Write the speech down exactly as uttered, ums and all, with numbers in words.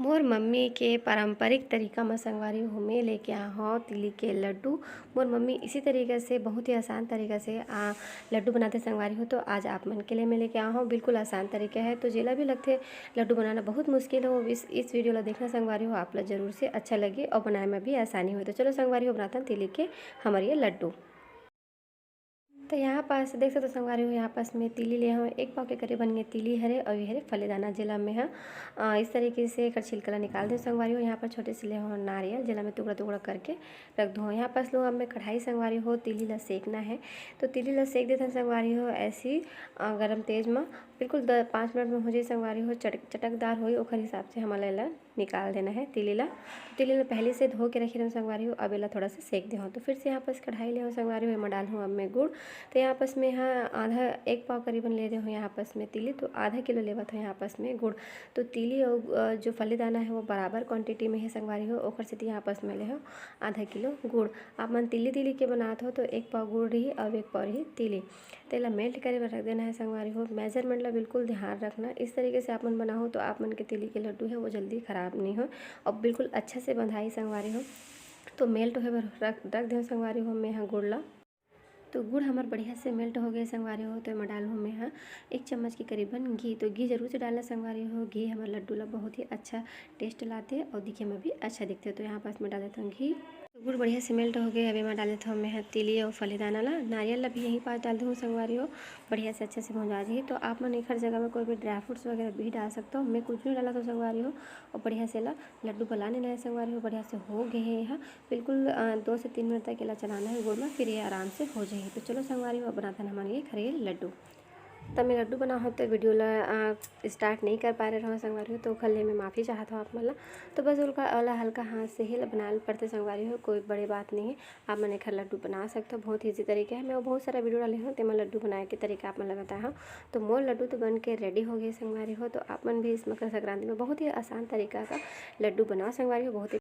मोर mummy के पारंपरिक तरीका म संगवारी हो, मैं लेके आ हव तिली के लड्डू। मोर मम्मी इसी तरीका से, बहुत ही आसान तरीका से, आ, लड्डू बनाथे संगवारी हो। तो आज आप मन के लिए मैं लेके आ हव, बिल्कुल आसान तरीका है। तो जेला भी लगथे लड्डू बनाना बहुत मुश्किल हो, इस, इस वीडियो ला देखना संगवारी हो, आप ला जरूर से अच्छा लगे और बनाए में भी आसानी हो। तो चलो संगवारी हो, बनाथन तिली के हमर ये लड्डू। तो यहाँ पास देख सकते हो संगवारी हो, यहाँ पास मैं तिली ले हव, एक पाव के करीबन ये तिली हरे और ये हरे फले दाना, जेला मैं ह, अ, इस तरीके से एकर छिलका ला निकाल देव संगवारी हो। यहाँ पर छोटे से ले हव नारियल, जेला मैं टुकड़ा टुकड़ा करके रख दूँ। यहाँ पास लो अब मैं कढ़ाई संगवारी हो, तिली ला सेकना है। तो तिली ला सेक देथन संगवारी हो, ऐसी, अ, गरम तेज म बिल्कुल द-, पाँच मिनट में हो जाए संगवारी हो, चट-, चटकदार होई, ओकर हिसाब से हमन ला एला निकाल देना है तिली ला। तिली ला पहले से धो के रखे रहूँ संगवारी हो, अब एला थोड़ा सा सेक दे हूँ। तो फिर से यहाँ पास कढ़ाई ले हूँ संगवारी हो, एमा डाल हूँ अब मैं गुड़। तो यहाँ पास मैं ह आधा, एक पाव करीबन ले रहे हूँ यहाँ पास मैं तिली, तो आधा किलो लेवत हूँ यहाँ पास मैं गुड़। तो तिली और, अ, जो फली दाना है वो बराबर क्वांटिटी में है संगवारी हो, ओकर सेती यहाँ पास मैं ले हूँ आधा किलो गुड़। आप मन तिली तिली के बनात हो तो एक पाव गुड़ रही और एक पाव रही तिली। तेला मेल्ट करे बर रख देना है संगवारी हो। मेजरमेंट ला बिल्कुल ध्यान रखना, इस तरीके से आप मन बनाहो तो आप मन के तिली के लड्डू है वो जल्दी खराब नहीं हो और बिल्कुल अच्छा से बंधाई संगवारी हो। तो मेल्ट होए बर रख, रख देव संगवारी हो मैं ह गुड़ ला। तो गुड़ हमर बढ़िया से मेल्ट हो गए संगवारी हो, तो एमा डाल हूँ मैं ह एक चम्मच के करीबन घी। तो घी जरूर से डालना संगवारी हो, घी हमर लड्डू ला बहुत ही अच्छा टेस्ट लाथे और दिखे में भी अच्छा दिखथे। तो यहाँ पास मैं डाल देता हूँ घी। तो गुड़ बढ़िया से मेल्ट हो गए, अब एमा डाल देता हूँ मैं ह तिली और फली दाना ला। नारियल ला भी यहीं पास डाल दूँ संगवारी हो, बढ़िया से अच्छे से भुंजा जाही। तो आप मन एखर जगह में कोई भी ड्राई फ्रूट्स वगैरह भी डाल सकते हो, मैं कुछ नहीं डाला तो संगवारी हो। और बढ़िया से ला लड्डू बला लेना है संगवारी हो, बढ़िया से हो गए हैं यहाँ। बिल्कुल, अ, दो से तीन मिनट तक एला चलाना है गुड़ में, फिर ये आराम से हो जाही। तो चलो संगवारी हो, बनाथन हमन ये खरे लड्डू। तब मैं लड्डू बनाहूँ तो वीडियो ला, अ, स्टार्ट नहीं कर पा रहे रहूँ संगवारी हो, तो ओखर ले मैं माफ़ी चाहत हूँ आप मन ला। तो बस ओला, ओला हल्का हाथ से ही ला बनाए ल पड़थे संगवारी हो, कोई बड़े बात नहीं है। आप मन एखर लड्डू बना सकते हो, बहुत ईजी तरीका है। मैं वो बहुत सारा वीडियो डाले हूँ, तेमा लड्डू बनाए के तरीका आप मन ला बताया हूँ। तो मोर लड्डू तो बन के रेडी हो गए संगवारी हो। तो आप मन भी इस मकर संक्रांति में बहुत ही आसान तरीका का लड्डू बनाओ संगवारी हो, बहुत ही